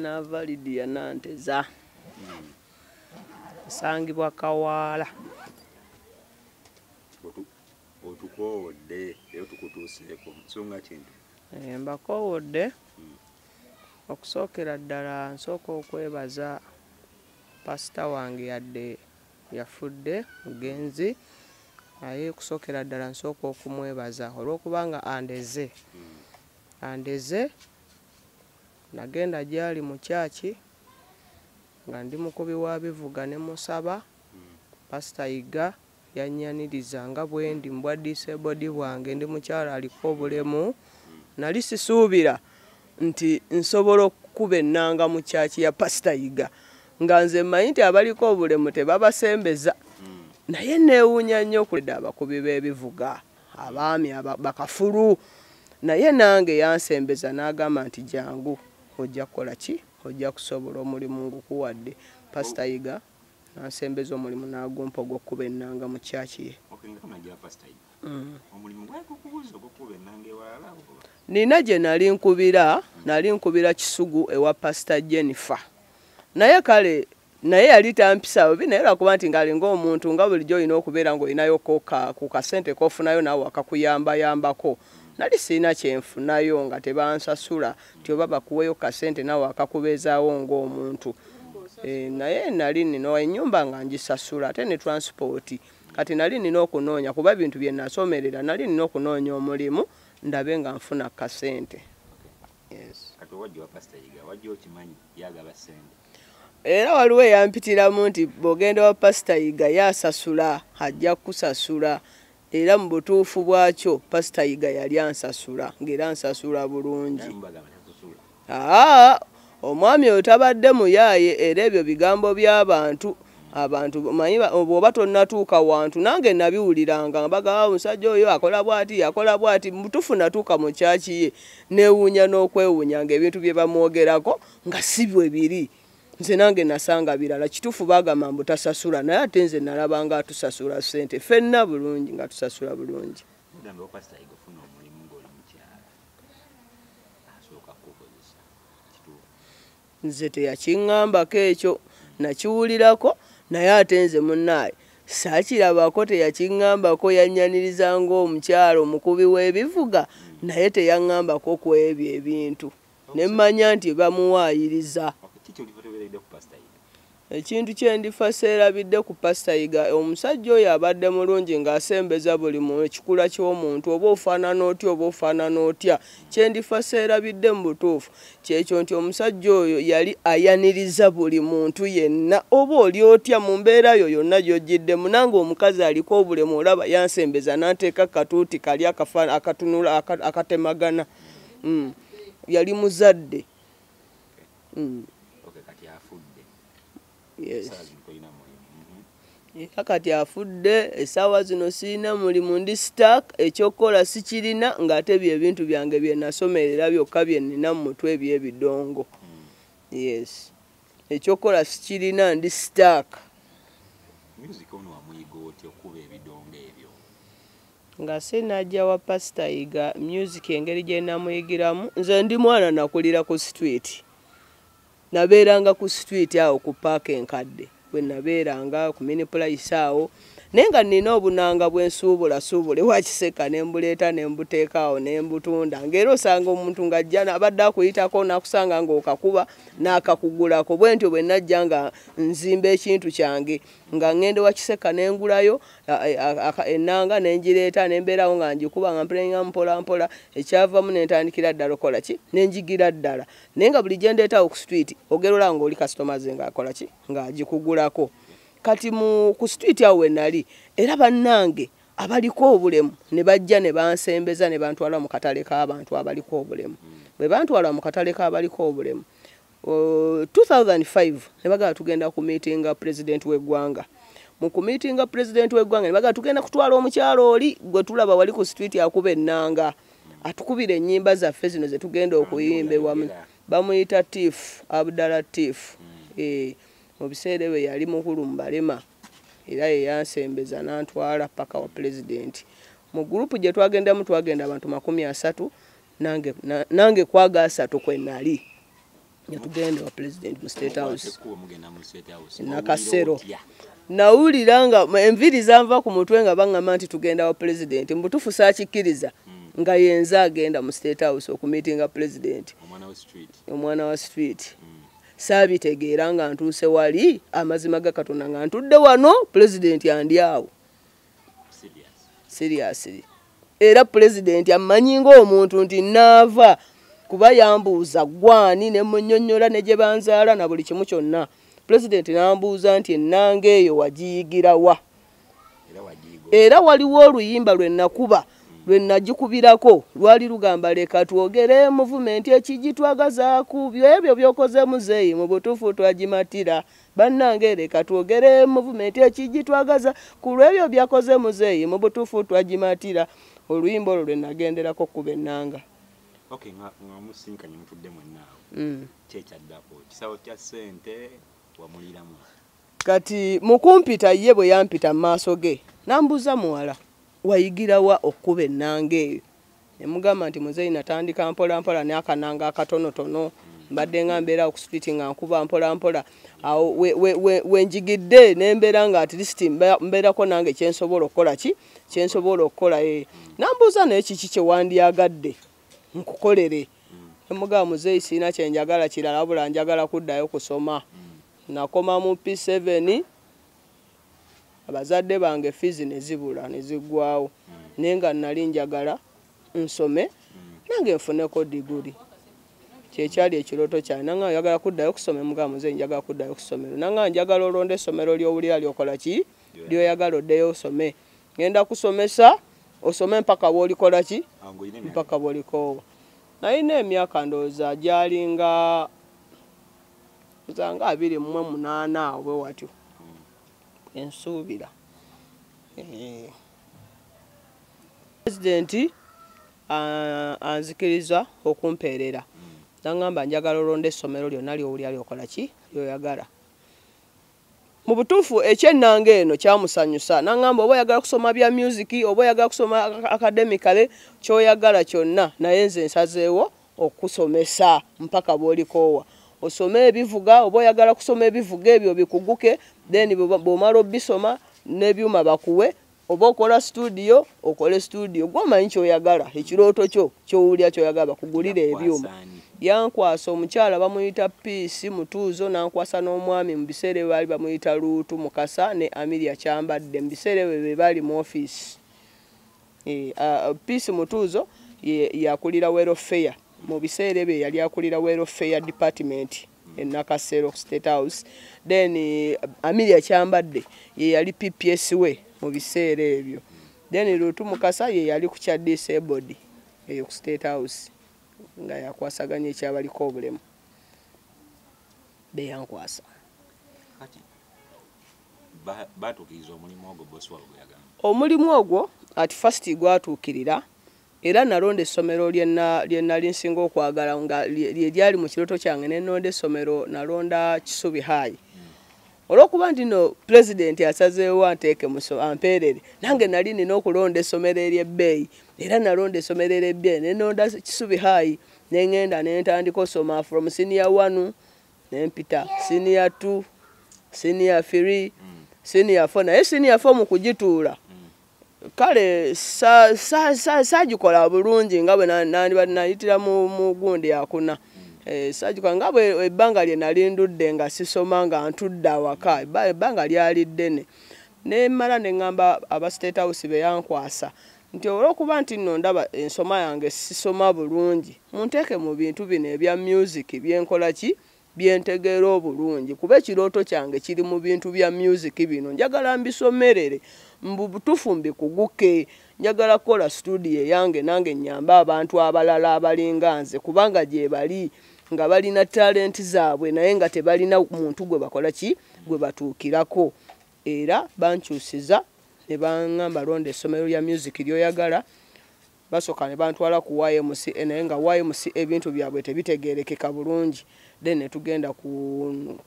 Nze Naava Lydia Nanteza, nsangibwa Kawaala. Otukoowodde era tukutuuseeko, nsonga kintu? Mbakoowodde okusookera ddala nsooka okwebaza pasita wange, yadde yafudde mugenzi, naye okusookera ddala nsooka okumwebaza olw'okubanga andeze. Nagenda gy'ali mu kyaki nga ndi mukubi wa bivuga ne musaba. Pasita Yiga yannyaniriza nga bwe ndi mu bwa disabled bwange, ndi mukyala aliko obulemu. Nali sisuubira nti nsobola okukuba ennanga mu kyaki ya Pasita Yiga, nga nze mmanyi nti abaliko obulemu tebabasembeza, naye neewuunya nnyo okuledda abakubi b'ebivuga abaami bakafulu, naye nange yansembeza n'agamba nti jangu ojja kukola ki, ojja kusobola omulimu ngukuwadde. Pasita Yiga nansembeza omulimu n'agumpa ogw'okkuba ennanga mu kyaki ye. Nina gye nali nkubira Kisugu ewa Pasita Jennifer, naye kale naye yali tampisa bubi, naye lwakuba nti ng'ali ng'omuntu nga bulijjo olina okubeera ng'olinayo ku kasente k'ofunayo naawe akakuyambayambako. Nali sirina kyenfunayo nga tebansasula nti oba bakuweyo kasente naawe akakubeezaawo ng'omuntu. Naye nali nina ennyumba nga ngisasula ate ne transport. Kati nali nina okunoonya kuba bintu bye nasomerera, nali nina okunoonya omulimu ndabe nga nfuna kasente. Yes. Kati wajja wa Pasita Yiga, wajja okimanyi yagaba ssente? Era waliwo eyampitiramu nti bw'ogenda wa Pasita Yiga yasasula, ajja kukusasula. Era mu butuufu bwakyo Pasita Yiga yali ansasula, ng'era ansasula bulungi. Omwami oyo tabadde muyaaye, era ebyo bigambo by'abantu. Abantu manyi bw'oba tonnatuuka wantu, nange nabiwuliranga bagamba omusajja oyo akola bw'ati, akola bw'ati. Mutuufu natuuka mu kyaki ye neewuunya n'okwewuunya ng'ebintu bye bamwogerako nga si bwe biri. Nze nange nasanga birala. Kituufu bagamba mbu tasasula, naye ate nze nalabanga atusasula ssente ffenna bulungi, nga tusasula bulungi. Nze teyakiŋŋambako ekyo, nakiwulirako, naye ate nze munnaaye saakirabako, teyakiŋŋambako. Yannyaniriza ng'omukyala omukubi w'ebivuga, naye teyaŋŋambako ku ebyo ebintu, ne mmanya nti bamuwaayiriza. Ekintu kye ndifa seerabidde ku Pasita Yiga, omusajja oyo abadde mulungi ng'asembeza buli mu ekikula ky'omuntu, oba ofaanana otya oba ofaanana otya. Kye ndifa seerabidde mu butuufu kyekyo nti omusajja oyo yali ayaniriza buli muntu yenna, oba oli otya mu mbeera yo yonna gy'ojjiddemu. Nange omukazi aliko obulemu olaba yansembeza n'anteeka katuuti kali akatunula akatemagana. Yali muzadde. Yes. Era kati afudde, essaawa zino sirina mulimu, ndi stuck, ekyokukola sikirina, ng'ate bye ebintu byange bye nasomerera byokka bye nnina mu mutwe eby'ebidongo. Yes. Ekyokukola sikirina, ndi stuck. Music ono wamuyiga otya okuba ebidongo ebyo? Nga sinajja wa Pasita Yiga, music engeri gye namuyigiramu, nze ndi mwana nakulira ku street. Nabeeranga ku street awo ku paaka enkadde, bwe nabeeranga ku mini price awo, naye nga nnina obunanga bwe nsuubulasuubula ewa Kiseka ne mbuleeta ne mbuteeka awo ne mbutunda, ng'era osanga omuntu ng'ajja abadde akuyitako n'akusanga ng'okakuba n'akakugulako. Bwe ntyo bwe najja nga nzimba ekintu kyange, nga ŋŋenda ewa Kiseka ne ngulayo ennanga ne ngireeta ne mbeerawo nga ngikuba nga mpulenga mpola mpola, ekyavamu ne ntandikira ddala okukola ki, ne njigira ddala. Naye nga buli gye ndeetawo ku street ogera olaba ng'oli kasitoma ze ng'akola ki, ng'agikugulako. Kati ku street awo we nali, era bannange abaliko obulemu ne bajja ne bansembeza ne bantwala mu katale k'abantu abaliko obulemu. Bwe bantwala mu katale k'abaliko obulemu 2005 ne bagamba tugenda ku miitinga pulezidenti w'eggwanga. Mu kumiitinga pulezidenti w'eggwanga ne bagamba tugenda kutwala omukyala oli gwe tulaba wali ku street akuba ennanga, atukubira ennyimba zaffe zino ze tugenda okuyimba ewamu. Bamuyita Tifu, Abdallah Tifu. Mu biseera ebyo yali mukulu mu balema, era ye yansembeza n'antwala paka wa pulezidenti. Mu gurupu gye twagendamu twagenda abantu 30, nange kwaga 30 kwe nali. Netugenda wa president mu State House. Nakasero. Nawulira nga enviiri zanva ku mutwe nga baŋŋamba nti tugenda wa president. Mbutuufu saakikkiriza nga yenze agenda mu State House okumiitinga president. Omwana wa street. Saabitegeera nga ntuuse wali, amazima ga Katonda nga ntudde wano, president andi awo. Seriously. Era president ammanyi ng'omuntu nti naava kuba yambuuza gwani ne munnyonnyola ne gye banzaala na buli kimu kyonna. President n'ambuuza nti ennanga eyo wagiyigira wa? Era waliwo oluyimba lwe nakuba lwe nagikubirako lwali lugamba leka twogere movement ekigitwagazaaku ebyo by'okoze muzeeyi mu butuufu twagimatira bannange leka twogere movement ekigitwagaza ku lw'ebyo byakoze muzeeyi mu butuufu twagimatira. Oluyimba olwo lwe nagenderako kuba ennanga. Okay, nga musinkanye mutudde mwenna awo. Kyekyaddako kisawo kya ssente wamuliramu. Kati mukumpita ye bwe yampita mu maaso ge nambuuza muwala wayigirawa okkuba ennanga eyo? Ne mugamba nti muzeeyi natandika mpola mpola n'akananga akatonotono mbadde nga mbeera ku street nga nkuba mpola mpola awo wenjigidde ne mbeera nga at least mbeerako nange kyensobola okukola ki kyensobola okukola. Nambuuza naye kiki kye wandyagadde nkukolere? Ne mugamba muzeeyi sirina kye njagala kirala wabula njagala kuddayo kusoma. Nakoma mu P7 abazadde bange fiizi ne zibula ne ziggwawo naye nga nali njagala nsome nange nfuneko diguli. Kyekyali ekirooto kyange. Nanga njagala kuddayo kusoma, mugamba muzeeyi njagala kuddayo kusomero. Nanga njagala olonde essomero ly'owulira ly'okola ki ly'oyagala oddeyo osome. Ngenda kusomesa osome mpaka bw'olikola ki mpaka bw'olikoowa. Nalina emyaka ndowooza gyalinga nga 28 awo bwe watyo ensuubira. Pulezidenti anzikiriza okumpeerera. Nangamba njagala olonde essomero lyonna ly'owulira ly'okola ki ly'oyagala. Mu butuufu ekyennanga eno kyamusanyusa. Nangamba oba oyagala kusoma bya music oba oyagala kusoma academically ky'oyagala kyonna naye nze nsazeewo okusomesa mpaka bw'olikoowa. Osome ebivuga oba oyagala kusoma ebivuga ebyo bikuguke then bw'omala obisoma n'ebyuma bakuwe oba okola studio okole studio gw'omanyi ky'oyagala ekirooto kyo ky'owulira ky'oyagala bakugulire ebyuma. Yankwasa omukyala bamuyita Peace Mutuuzo n'ankwasa n'omwami mu biseera ebyo baali bamuyita Luutu Mukasa ne Amiria Kyambadde mu biseera ebyo be baali mu ofiisi. Peace Mutuuzo yakulira welfare mu biseera ebyo yali akulira welfare department e Nakasero State House. Then Amiria Kyambadde ye yali PPS we mu biseera ebyo. Then Luutu Mukasa ye yali ku kya disabled eyo ku State House nga yakwasaganya ekyabaliko obulemu be yankwasa. Kati batuukiriza omulimu ogwo boss waabwe gwe yagamba? Omulimu ogwo at first gwatuukirira era nalonda essomero lye nali nsinga okwagala nga lye lyali mu kirooto kyange ne nnonda essomero nalonda Kisubi High. Olw'okuba nti no pulezidenti asazeewo anteeke ampeerere nange nali nina okulonda essomero ery'ebbeeyi era nalonda essomero ery'ebbeeyi ne nnonda Kisubi High ne ŋŋenda ne ntandika osoma from senior 1 ne mpita senior 2 senior 3 senior 4 naye senior 4 mu kugituula kale saagikola bulungi nga bwe nayitira mu gundi yakuna. Saagikola nga bwe ebbanga lye nali ndudde nga sisoma nga ntudde awaka ebbanga lyali ddene. Ne mmala ne ŋŋamba aba State House be yankwasa nti olw'okuba nti nno ndaba ensoma yange sisoma bulungi munteeke mu bintu bino ebya music byenkola ki byentegeera obulungi kuba ekirooto kyange kiri mu bintu bya music bino njagala mbisomerere mbu butuufu mbikuguke njagala kukola studio eyange nange nnyambe abantu abalala abalinga nze kubanga gye bali nga balina talenti zaabwe naye nga tebalina muntu gwe bakola ki gwe batuukirako. Era bankyusiza ne baŋŋamba londa essomero lya music ly'oyagala. Basooka ne bantwala ku YMCA naye nga YMCA ebintu byabwe tebitegeerekeka bulungi. Then ne tugenda ku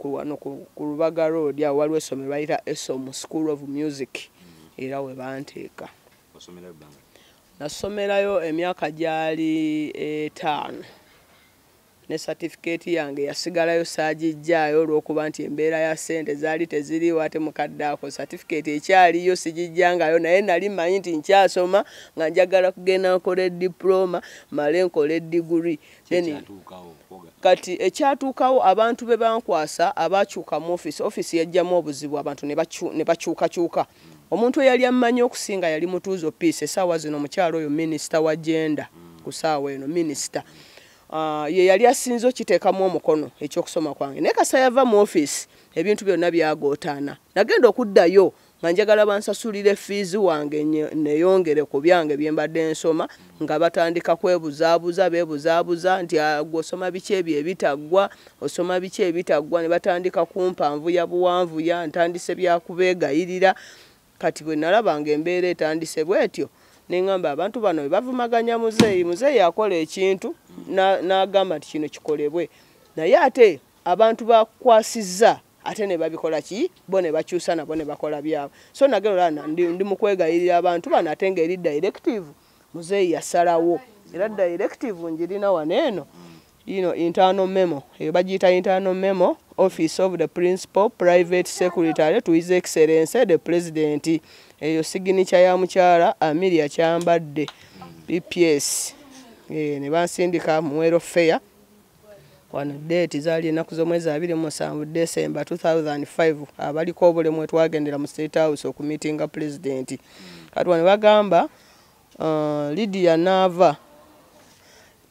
Lubaga Road awo waliwo essomero bayita Esom School of Music era we banteeka. Nasomerayo emyaka gyali 5. Ne certificate yange yasigalayo, saagijjaayo olw'okuba nti embeera ya ssente zaali teziriiwo. Ate mukadde ako certificate ekyaliyo, sigijjangayo, naye nali mmanyi nti nkyasoma, nga njagala kugenda nkole diploma, male nkole degree. Then kati ekyatuukawo, abantu be bankwasa abakyuka mu office, office yajjamu obuzibu, abantu ne bakyukakyuka. Omuntu eyali ammanyi okusinga yali Mutuuzo Peace. Essaawa zino omukyalo oyo minisita wa gender, ku ssaawa eno minisita. Ye yali asinze okiteekamu omukono ekyokusoma kwange, naye kasa yava mu office, ebintu byonna byagootaana. Nagenda okuddayo nga njagala bansasulire fees wange neyongere ku byange bye mbadde nsoma, nga batandika kwebuzaabuza, beebuzaabuza nti, "Gwe osoma biki ebyo ebitaggwa? Osoma biki ebitaggwa?" Ne batandika kumpanvuya buwanvuya, ntandise byakubeegayirira. Kati bwe nalaba nga embeera etandise bwetyo, neŋŋamba abantu bano bwe bavumaganya muzeeyi. Muzeeyi akola ekintu n'agamba nti kino kikolebwe, naye ate abantu bakwasizza ate ne babikola ki, bo ne bakyusa nabo ne bakola byabwe. So nagenda olaba ndi mu kwegayirira abantu bano, ate ng'eri directive muzeeyi yasalawo, era directive njirina wano eno ino, internal memo eyo bagiyita internal memo, Office of the Principal Private Secretary to His Excellency the President. Eyo signature ya mukyala Amelia Kyambadde, PPS. Ne bansindika mu welfare wano. Date zaali ennaku z'omwezi 27 December 2005, abaliko obulemu wetwagendera mu State House okumitinga President. Kati wano bagamba, Lydia Naava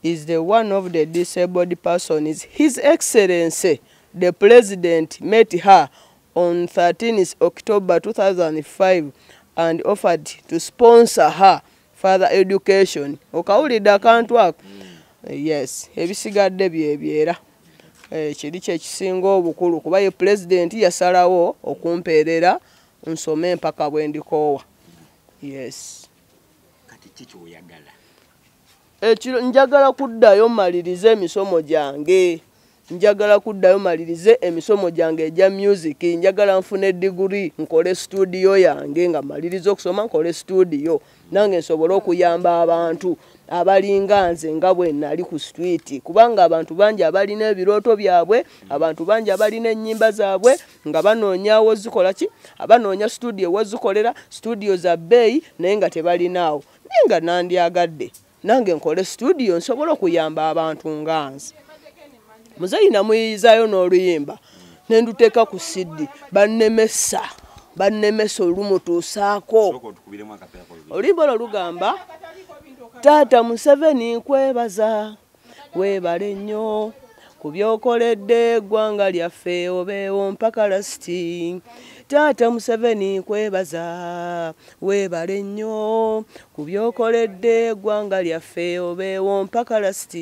is the one of the disabled persons. His Excellency the President met her on 13th October 2005 and offered to sponsor her further education. Okawulidde akantu ako? Yes, ebisigadde byebyera. Kiri kyekisinga obukulu, kuba ye Pulezidenti yasalawo okumpeerera nsome mpaka bwe ndikoowa. Yes. Kati ki kyoyagala? Ekiro njagala kuddayo malirize emisomo gyange. Njagala kuddayo malirize emisomo gyange egya music. Njagala nfune diguri, nkole studio yange. Nga maliriza okusoma, nkole studio nange nsobole okuyamba abantu abalinga nze nga bwe nali ku street, kubanga abantu bangi abalina ebirooto byabwe, abantu bangi abalina ennyimba zaabwe nga banoonyawo zikola ki, abanoonya studio wezikolera, studio za bbeeyi, naye nga tebalinaawo. Naye nga nandyagadde nange nkole studio nsobole okuyamba abantu nga nze. Muzeeyi namuyiyizaayo n'oluyimba ne nduteeka ku CD, bannemesa, bannemesa olumutuusaako. Sooka otukubiremu akapeera k'oluyimba. Oluyimba olwo lugamba, "Taata Museveni, nkwebaza, weebale nnyo ku byokoledde eggwanga lyaffe, obeewo mpaka last. Taata Museveni, nkwebaza, weebale nnyo ku byokoledde eggwanga lyaffe, obeewo mpaka last.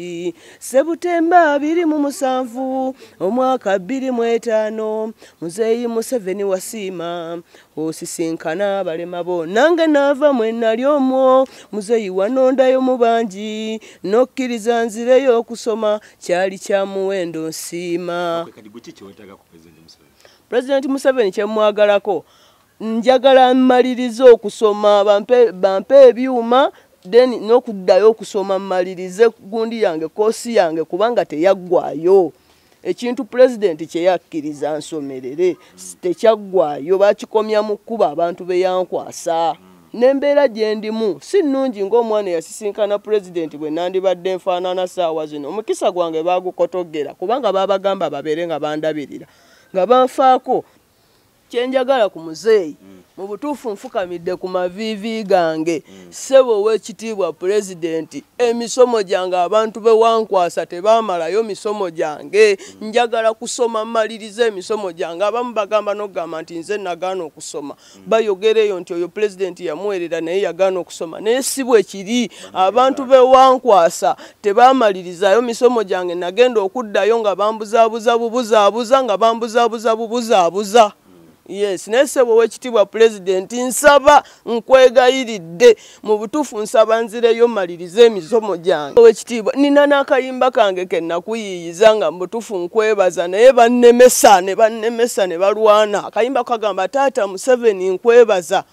Sebutemba 27 omwaka 2005, Muzeeyi Museveni wasiima osisinkana abalema bo, nange naava mwe nali omwo. Muzeeyi wanondayo mu bangi n'okkiriza nzireyo okusoma, kyali kya muwendo, nsiima." Okay, kati gwe ki kyewetaaga ku President Museveni? Pulezidenti Museveni kyemwagalako, njagala mmalirize okusoma, bampe ebyuma, then n'okuddayo okusoma mmalirize gundi yange, course yange, kubanga teyaggwayo. Ekintu Pulezidenti kye yakkiriza nsomerere tekyaggwayo, bakikomya mu kkuba abantu be yankwasa. N'embeera gye ndimu si nnungi ng'omwana eyasisinkana Pulezidenti bwe nandibadde nfaanana saawa zino. Omukisa gwange baagukotogera, kubanga baabagamba babeere nga bandabirira, nga banfaako. Kyenjagala ku muzeeyi, mu butuufu nfukamidde ku maviivi gange, ssebo ow'ekitiibwa Pulezidenti, emisomo gyange abantu be wankwasa tebaamalayo misomo gyange. Njagala kusoma mmalirize emisomo gyange. Abamu bagamba n'okugamba nti nze nagaana okusoma, bayogereyo nti oyo Pulezidenti yamuweerera naye yagaana okusoma, naye si bwe kiri. Abantu be wankwasa tebaamalirizayo misomo gyange. Nagenda okuddayo nga bambuzaabuza bubuzaabuza, nga bambuzaabuza bubuzaabuza. Yes, naye ssebo ow'ekitiibwa Pulezidenti, nsaba, nkwegayiridde, mu butuufu nsaba nzireyo mmalirize emisomo gyange. Ow'ekitiibwa, nina n'akayimba kange ke nakuyiiyiza nga mu butuufu nkwebaza, naye bannemesa ne bannemesa ne balwana. Akayimba kagamba, "Taata Museveni, nkwebaza,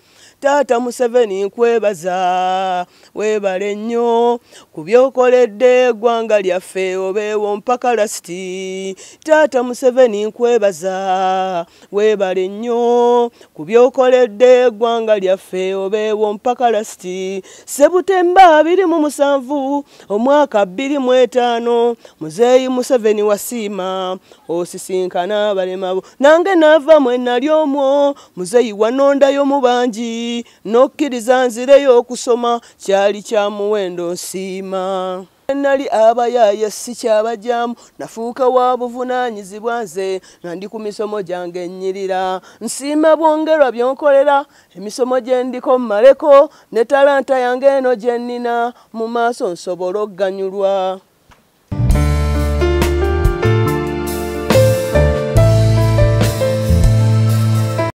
Taata Museveni nkwebaza, weebale nnyo ku by'okoledde eggwanga lyaffe, obeewo mpaka lasiti. Taata Museveni nkwebaza, weebale nnyo ku by'okoledde eggwanga lyaffe, obeewo mpaka lasiti. Sebutemba 27 omwaka 2005 Muzeeyi Museveni wasiima osisinkana abalemabo, nange naava mwe nali omwo. Muzeeyi wanondayo mu bangi n'okkiriza nzireyo okusoma, kyali kya muwendo nsiima. Nali abayaaye si kyabajaamu, nafuuka wa buvunaanyizibwa nze nga ndi ku misomo gyange ennyirira. Nsiima bwongerwa byonkolera, emisomo gye ndiko mmaleko, ne talanta yange eno gye nnina, mu maaso nsobola okuganyulwa.